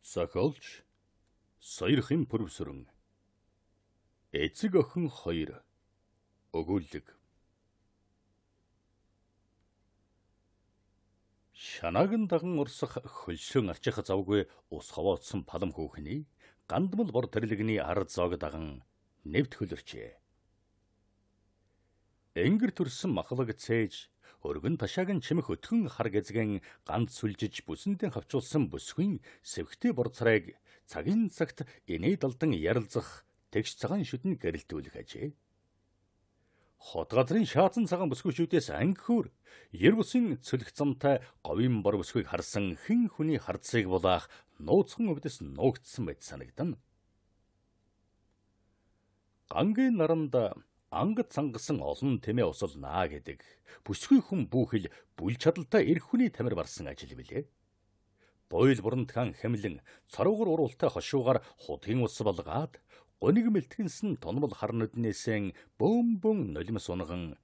Зохиолч Саярхын Пүрвсүрэн. Эцэг охин 2. Өгүүлэг. Шанааг нь даган урсах хөлсөн арчих завгүй ус хаваацсан палам хүүхний гандмал бор тэрлэгний ар зоог даган нэвт хөлөрчээ. Энгэр төрсөн махлаг цээж өргөн ташааг нь чимэх өтгөн хар гэзгэн ганц сүлжиж бүсэндээ хавчуулсан бүсгүй сэвхтэй бор царайг цагийн цагт инээд алдан яралзах тэгш цагаан шүдэн гэрэлтүүлэх ажээ. Хот газрын шаацсан цагаан бүсгүйчүүдээс ангихүр ер бусын цөлх замтай говийн бор бүсгүйг харсан хэн хүний харцыг булаах нууцхан өвдөс нуугдсан мэт санагдана. Гангийн наранд ангад цангасан олон тэмээ усалнаа гэдэг бүсгүй хүн бүхэл бүл чадалтай эрх хүний тамир барсан ажил билээ. Буйл бурантхан хэмлэн цоруугар уруултай хошуугаар худгийн ус болгоод гуниг мэлтгэнсэн тунмал хар нүднээсэн бөөм бөөн нулимс унган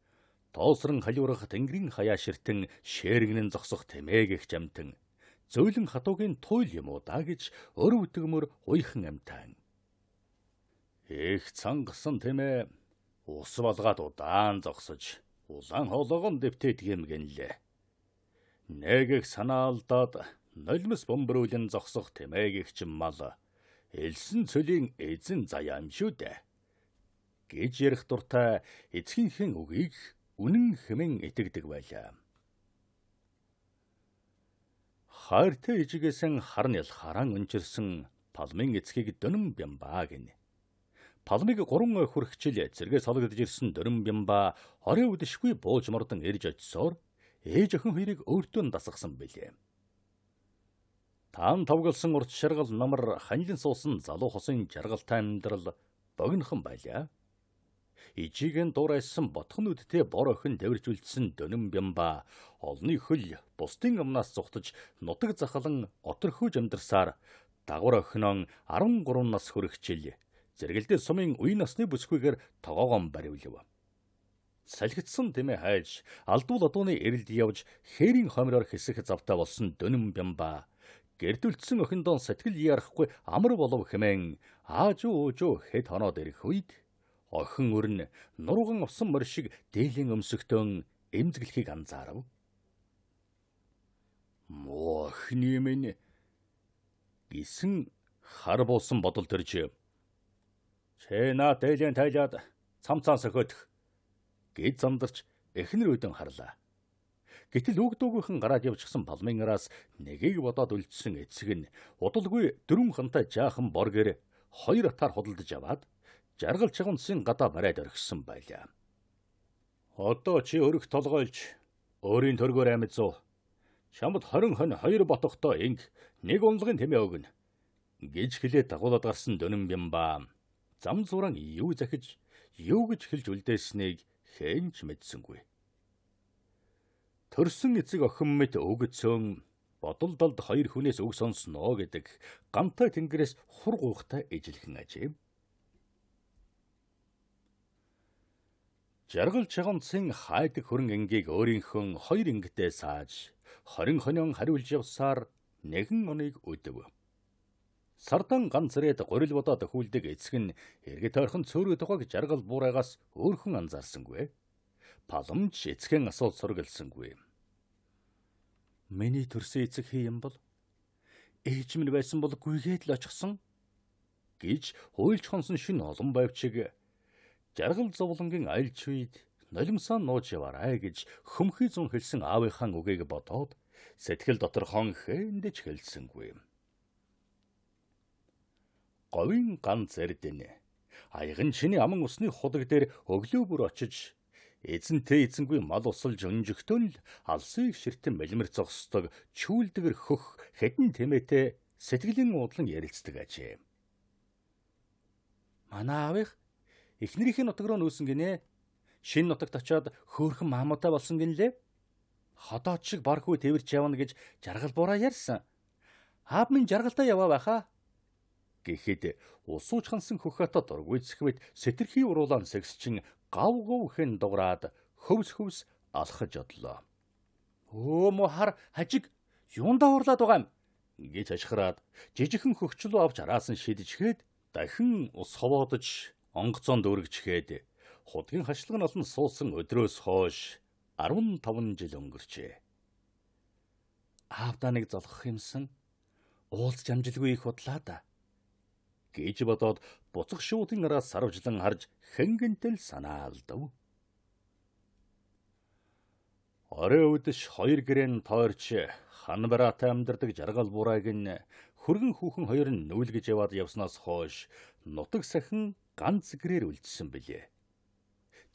тоосрон халиурах тэнгэрийн хаяа ширтэн шээргэнэн зогсох тэмээг их жамтан зөөлөн хатуугийн туйл юм уу да гэж өрөв өтгөмөр уйхан амтан. Их цангасан тэмээ ус болгоод удаан зогсож улаан хоолойгон дэвтээд юм гэнлээ. Нэг их санаалдаад нулимс бөмбөрүүлэн зогсох тэмээг их чиммал элсэн цөлийн эзэн заяа юм шүү дээ гэж ярих дуртай эцгийнхээ үгийг үнэн хэмээн итгэдэг байлаа. Хайртай ижигээсэн харн ялхааран өнчирсэн палмын эцгийг дөнөн бямбаа гинэ. Палмыг 3 хүрхжил зэргээс хологдож ирсэн дөрөн бямба орой үдэшгүй бууж мордон ирж очсоор ээж охин хоёрыг өөртөө нь дасгасан билээ. Таан тавгалсан урт шаргал намар ханилан суусан залуу хосын жаргалтай амьдрал богинохон байлаа. Ижигийн дуурайсан ботхон үдтэй бор охин дэвэрч үлдсэн дөнөн бямба олны хөл бусдын амнаас зугтаж нутаг захалан оторхөөж амьдарсаар дагвар охиноо 13 нас хүрэх жил зэрэгэлдээ сумын үе насны бүсгүйгээр тогоогон баривлав. Салхитсан тэмээ хайж алдуул адууны эрэлд явж хээрийн хомроор хэсэх завтай болсон дөнөн бямба гэрдүүлсэн охиндоо сэтгэл ярахгүй амар болов хэмээн аажуу уужуу хэд хоноод ирэх үед охин өрн нурууган авсан морь шиг дээлийн өмсөгтөн эмзэглэхийг анзаарав. Муу охины минь гэсэн хар буусан бодол төрж "Чи наа дээлийн тайлаад цамцаан сөхөдөх" гэж замдарч эхнэр өдөн харлаа. Гэтэл үг дүүгүйхэн гараад явчихсан палмын араас нэгийг бодоод үлдсэн эцэг нь удалгүй 4 хантай жаахан бор гэр 2 атаар худалдаж аваад жаргал чагунсын гадаа бариад орхисон байлаа. Одоо чи өрөх толгойлж өөрийн төргөөр амьд зуу. Чамд 20 хон 2 ботготой инг нэг унлагын тэмээ өгнө гэж хэлээд дагуулад гарсан дөнөн бямба зам зуран юу захиж юу гэж хэлж үлдээснийг хэн ч мэдсэнгүй. Төрсөн эцэг охин мэт өгцөн бодол далд хоёр хүнээс үг сонсноо гэдэг гамтай тэнгэрээс хур гуйхтай ижилхэн ажээ. Жаргал чагонцын хайдаг хөрөн энгийг өөрийнхөө хоёр ингэтэй сааж 20 хонион хариулж явсаар нэгэн оныг өдөв. Сардан ганц зэрэг горил бодоо төхүүлдэг эцэг нь эргэт ойрхон цөөрөө тухайг жаргал буурайгаас өөрхөн анзаарсангүй. Паламж эцгэн асуулт сургалсангүй. Миний төрсөн эцэг хий юм бол ээж минь байсан бол гүйгээд л очихсон гэж хуйлж хонсон шин олон байвчиг жаргал зовлонгийн айлч үед нулимсаа нууж яваарай гэж хөмхий зун хэлсэн аавынхаа үгийг бодоод сэтгэл дотор хон хээндэж хэлсэнгүй. Говийн ганц эрдэнэ аяган чиний аман усны худаг дээр өглөө бүр очиж эзэнтэй эзэнгүй мал усалж өнжигтөн л алсыг ширтэн мэлмэр зогсдог чүүлдгэр хөх хэдэн тэмээтэй сэтгэлийн уудлан ярилцдаг ажээ. Манай аавынх эхнэрийнхээ нутаг руу нүүсэн гинэ. Шинэ нутагт очиод хөөрхөн маамуутай болсон гинлээ. Ходоод шиг бархүү тэвэрч явна гэж жаргал бураа ярьсан. Аав минь жаргалтай яваа байхаа гэхэд усууч хансан хөхөтө дургүй зэхвэт сэтэрхий уруулаан сэгсчин гав гав хэн дуграад хөвс хөвс алхаж одлоо. Өө мо хар хажиг юундаа уурлаад байгаа юм гэж ашхираад жижигхэн хөгчлөө авч араас нь шидчихээд дахин ус ховоодож онгоцоон дүүргэчгээд худгийн хашлаг нь олон суусан өдрөөс хойш 15 жил өнгөрчээ. Аавдаа нэг золгох юмсан уулзч амжилгүй их удлаа да гэж бодоод буцах шуудын араас сарвжлан харж хэнгэнтэл санаа алдав. Орой үдэш хоёр гэрэн тойрч хан бараатай амьдардаг жаргал бурайг нь хөргөн хүүхэн хоёр нь нүүлгэж яваад явснаас хойш нутаг сахин ганц гэрээр үлдсэн билээ.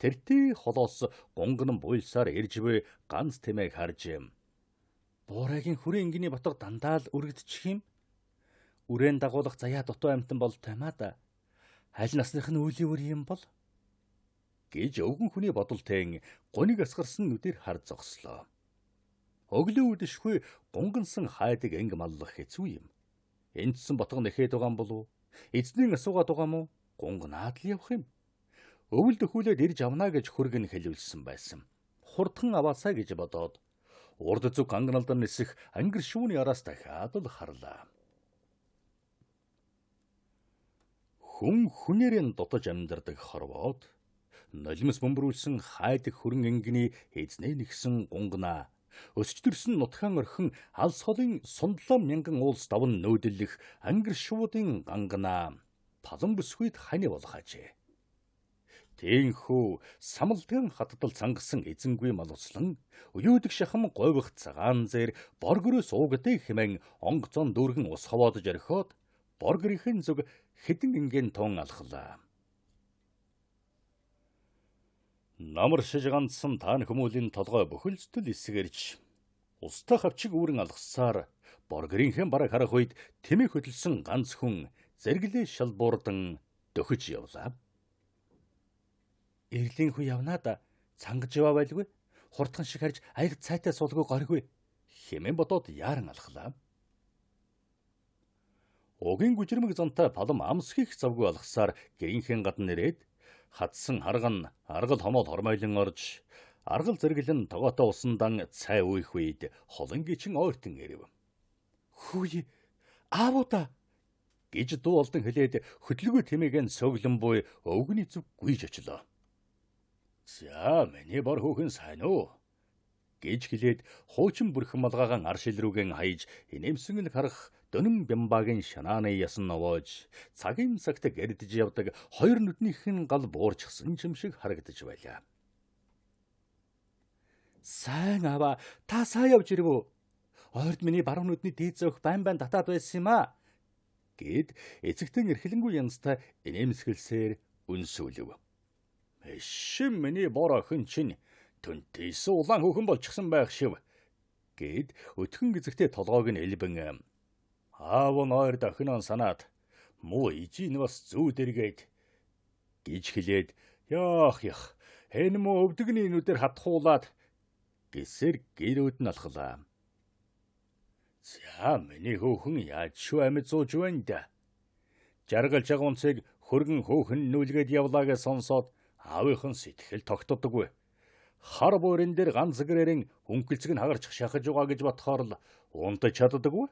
Тэртээ холоос гунган буйлсаар ирж буй ганц тэмээг харж буурайгийн хүрэн энгэний ботго дандаа л өргөдчих юм. Үрээн дагуулах заяа дутуу амтан бол таймаа да. Аль насных нь үлийн үр юм бол гэж өвгөн хүний бодолтын гуниг асгарсан нүдээр хар зогслоо. Өглөө үдэшгүй гунгансан хайдаг анги маллах хэцүү юм. Эндсэн ботго нэхэд байгаа юм болов уу? Эзний асуугаад байгаа юм уу? Гунганаад л явах юм. Өвөл дөхүүлээд ирж авна гэж хөргөн хэлүүлсэн байсан. Хурдхан аваасаа гэж бодоод урд зүг ганганалдан нисэх ангир шүүний араас дахиад л харлаа. Хүн хүнээрээ дутаж амьдардаг хорвоод нулимс бөмбөрүүлсэн хайдаг хөрөн ангины эзнээ нэгсэн гунгана өсч төрсөн нутгаан орхин алс холын сундлаа мянган уулс давн нөөдлөх ангир шуудын гангана палан бүсгүйд хани болох ажээ. Тэнхүү самалдган хаттал цангасан эзэнгүй мал услан өйөөдөг шахам гових цагаан зэр боргөрөөс уугдээ хэмээн онгоцон дүүргэн ус ховоодож орхиод боргөрийнхэн зүг хэдэн ингийн тун алхлаа. Намар шиж ганцсан таан хүмүүлийн толгой бөхөлцтөл эсгэрч устай хавчиг үүрэн алгасаар боргөрийнхээ бараг харах үед тэмээ хөдөлсөн ганц хүн зэрэглээ шалбуурдан дөхөж явлаа. Эрлийн хүү явнаа да цангаж яваа байлгүй хурдхан шиг харж аяг цайтай суулгүй горгүй хэмээн бодоод яаран алхлаа. Угийн гүжирмэг зантай палам амсхих завгүй алхасаар гэрийнхээ гадна нэрээд хадсан харган аргал хомоол хормойлон орж аргал зэрэглэн тогоотой усандан цай уйх үед холонгийн ойртон ирэв. Хүү аавуудаа гэж дуу олдон хэлээд хөдөлгөө тэмээг нь сөглөн буй өвгөний зүг гүйж очлоо. За миний бор хүүхэн сайн уу гэж хэлээд хуучин бүрхэн малгайгаан ар шил рүүгэн хаяж инээмсэн л харах дөнөн бямбагийн шанааны ясан новоож цагийн цагт гэрдэж явдаг хоёр нүднийх нь гал буурчихсан юм шиг харагдаж байлаа. Сайн аваа та сайн явж ирэв үү? Ойрд миний баруун нүдний дээд зөөх байн байн татаад байсан юм аа гэд эцэгтэн эрхлэнгүй янзтай инээмсэглсээр үнсүүлв. Эшим миний бор охин чинь түнтээс улаан хүүхэн болчихсон байх шив гэд өтгөн гизэгтэй толгойг нь элбэн аав нь ойр охиноо санаад муу ижийн бас зүү дэргээд гэж хэлээд яах ях энэ муу өвдөгний нүдээр хатхуулаад гэсээр гэрүүд нь алхлаа. За миний хүүхэн яаж шүү амьд зууж байна да. Жаргал жагуунцыг хөргөн хөөхөн нүлгээд явлаа гэж сонсоод аавынхан сэтгэл тогтдоггүй. Хар буурин дээр ганц гэрээрэн хөнгөлцөг нь хагарчих шахаж байгаа гэж бодохоор л унтаж чаддаггүй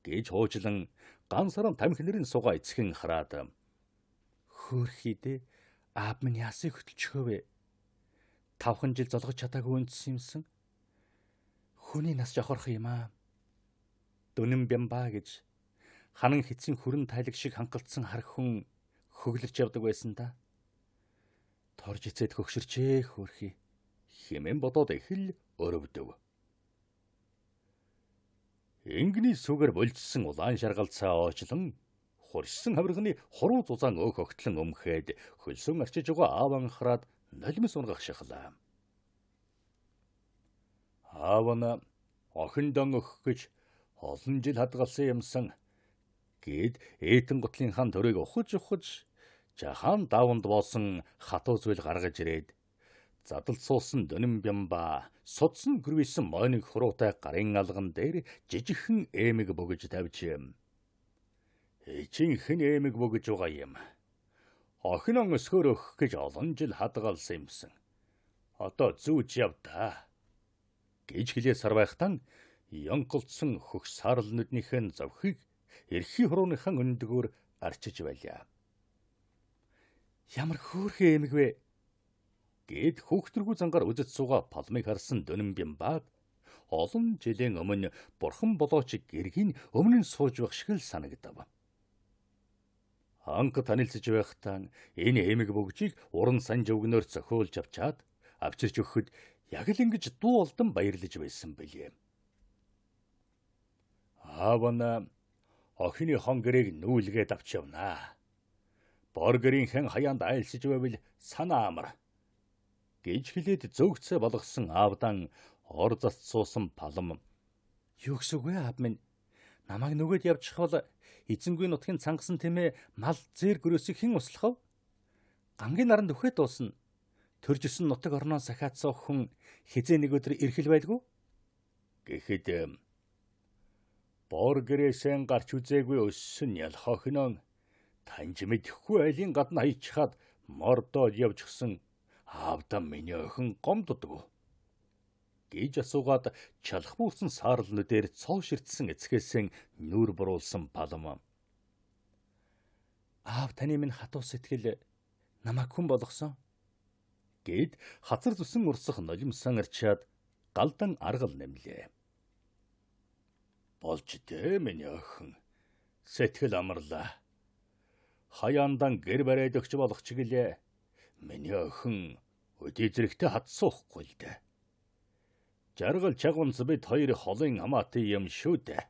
гэж хуучлан ганцаараа тамхи нэрийн сугаа эцхэн хараад хөөрхийдээ аав минь яасыг хөтөлчихөө вэ? 5 жил золгож чадаагүй үндсэн юмсан. Хүний нас жохорох юм аа. Дүнэн бямбаа гэж ханан хитсийн хүрэн тайлаг шиг хангалдсан харах хүн хөглөрч явдаг байсан та. Торж эцээд хөгшөрчээ хөөрхий хэмээн бодоод их л өрөвдөв. Энгний сүгэр болжсон улаан шаргалцаа оочлон хуршсан хавирганы хуруу зузаан өөх огтлон өмхөөд хөлсөн арчиж байгаа аав анхраад нулимс унгах шахлаа. Аав нь охиндон өгөх гэж олон жил хадгалсан юмсан гэд ээтэн гутлын хан төрийг ухаж ухаж жахан даванд боосон хатуу зүйл гаргаж ирээд задалд суусан дөнөн бямба судсан гэрвисэн мойног хуруутай гарын алган дээр жижигхэн эмэг бөгж тавьж эжинхэн эмэг бөгж байгаа юм. Охин он өсгөр өгөх гэж олон жил хадгалсан юмсан. Одоо зүүж яв та гэж хэлээ сарвайхтан Ёнколдсон хөх саарл нүднийхэн зовхийг эрхий хурууныхан өндгөөр арчиж байлаа. Ямар хөөрхөн эмэг вэ? Гэт хүүхдэргүй зангаар үзэж суугаа Палмыг харсан Дөнөнбямбаад олон жилийн өмнө бурхан болооч гэргийн өмнө нь сууж байх шиг л санагдав. Анх танилцж байхдаа энэ эмэг бөгжийг уран санж өвгнөөр зохиолж авчаад авчирч өгөхөд яг л ингэж дуу олдон баярлаж байсан билээ. Аав нь охины хон гэрээг нүүлгээд авч явнаа. Бор гэрийнхэн хаяанд айлсаж байвал санаа амар гэж хэлээд зөөгцөө болгосон аавдан ор зас суусан Палам юу гэсэн үг вэ аав минь? Намайг нүгэд явчих бол эзэнгүй нутгийн цангасан тэмээ мал зээр гөрөөсийг хэн услах вэ? Гангийн наранд үхээд дуусна. Төрж өсөн нутаг орноо сахиад суух хүн хизээ нэг өдөр эрхэл байлгүй? Гэхэд бор гэрээсэн гарч үзээгүй өссөн ялх охиноо таньж мэдэхгүй айлын гадна хайчихад мордоод явчихсан аавда миний охин гомддог гэж асуугаад чалах буусан саарл нүдээр цоо ширтсэн эцгээсэн нүур буруулсан Палам. Аав таны минь хатуу сэтгэл намайг хүн болгосон гэд хазар зүсэн урсах нулимсан арчаад галдан аргал нэмлээ. Болж дээ миний охин. Сэтгэл амарлаа. Хаяандан гэр бариад өгч болох ч гэлээ. Миний охин өдий зэрэгтэй хатсуухгүй л дээ. Жаргал чагунц бид хоёр холын хамаатай юм шүү дээ.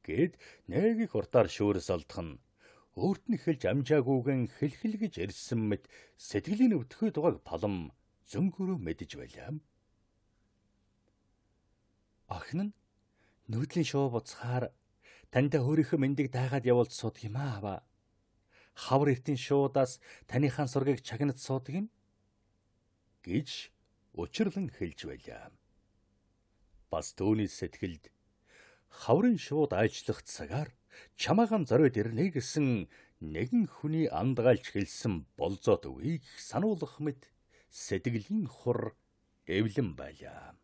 Гэд нэг их уртаар шүүрс алдах нь өөрт нь хэлж амжаагүйгэн хэлхэл гэж ирсэн мэт сэтгэлийн өвдөхөй дугааг Палам зөнгөрөө мэдэж байлаа. Охин нь нүүдлийн шоу буцахаар таньда өөрийнхөө мэндийг дайгаад явуулж суудаг юм аа. Хавар эртийн шуудаас таныхаа сургийг чагнаж суудаг юм гэж учирлан хэлж байлаа. Бас түүний сэтгэлд хаврын шууд ажиллах цагаар чамаагаан зориод ирнэ гэсэн нэгэн хүний андгаалж хэлсэн болзоот үгийг сануулах мэт сэтгэлийн хур эвлэн байлаа.